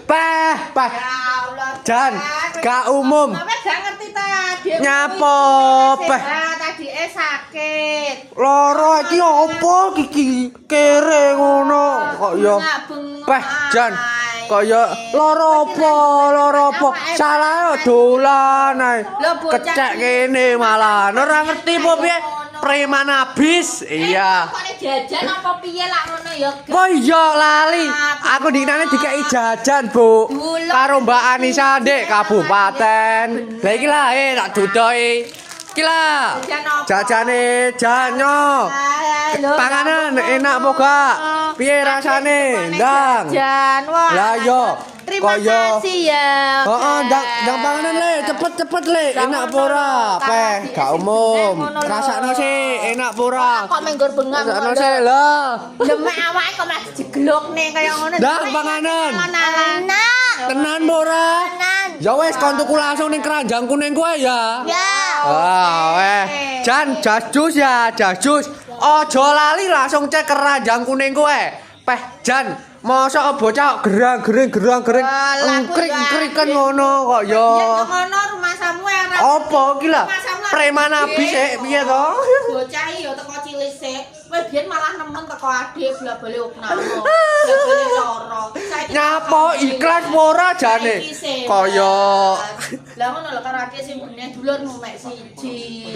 Peh, peh. Ya Allah. Jan, gak umum. Kowe gak ngerti ta, adikmu Nyapa, iki peh? sehat, adike sakit. Loro iki opo iki? Kere ngono kok ya. Bengak-bengok Peh, Jan. ae. Kaya loro apa, loro apa? Salah dolan ae. Lho, bocah Kecek iki. kene malah. Ora ngerti apa piye? Preman habis. Iya. Kok nek jajan apa piye lak ngono ya? Oh iya lali. Aku dinane dikeki jajan, Bu. Karo Mbak Anissa ndek kabupaten. Lah iki lah tak dudoi. Iki lah. Jajan apa? Jajane janyo. Panganan enak apa gak? Piye rasane? Ndang. Jajan. Wah. Lah yo. Terima Kaya- kasih ya. Heeh, ndang ndang panganan le, cepet-cepet le. Enak apa ora? Peh, gak umum. Rasakno sih, enak apa ora? Kok menggur bengak. Rasakno sih lah. Demek awake kok malah dijeglokne kaya ngono. Ndang panganan. Enak. Tenan apa ora? Tenan. Ya wes kon tuku langsung ning keranjang kuning kowe ya. Ya. Wah, weh. Jan jas jus ya, jas jus. Aja lali langsung cek keranjang kuning kowe. Peh, Jan, mosok bocah gerang-gering gerang-gering Lah, aku engkrik ya engkrikan adik. ngono kok ya. Ya ngono rumasamu ora. Apa iki lah? Rumasamu lah Preman habis piye to? Bocah iki ya teko cilik sik. Kowe biyen malah nemen teko adik bola-bali opname. Bola-bali loro. Saiki Nyapa ikhlas apa ora jane? Saiki sehat. Kaya Lah ngono lho karo adik sing bener dulurmu mek siji.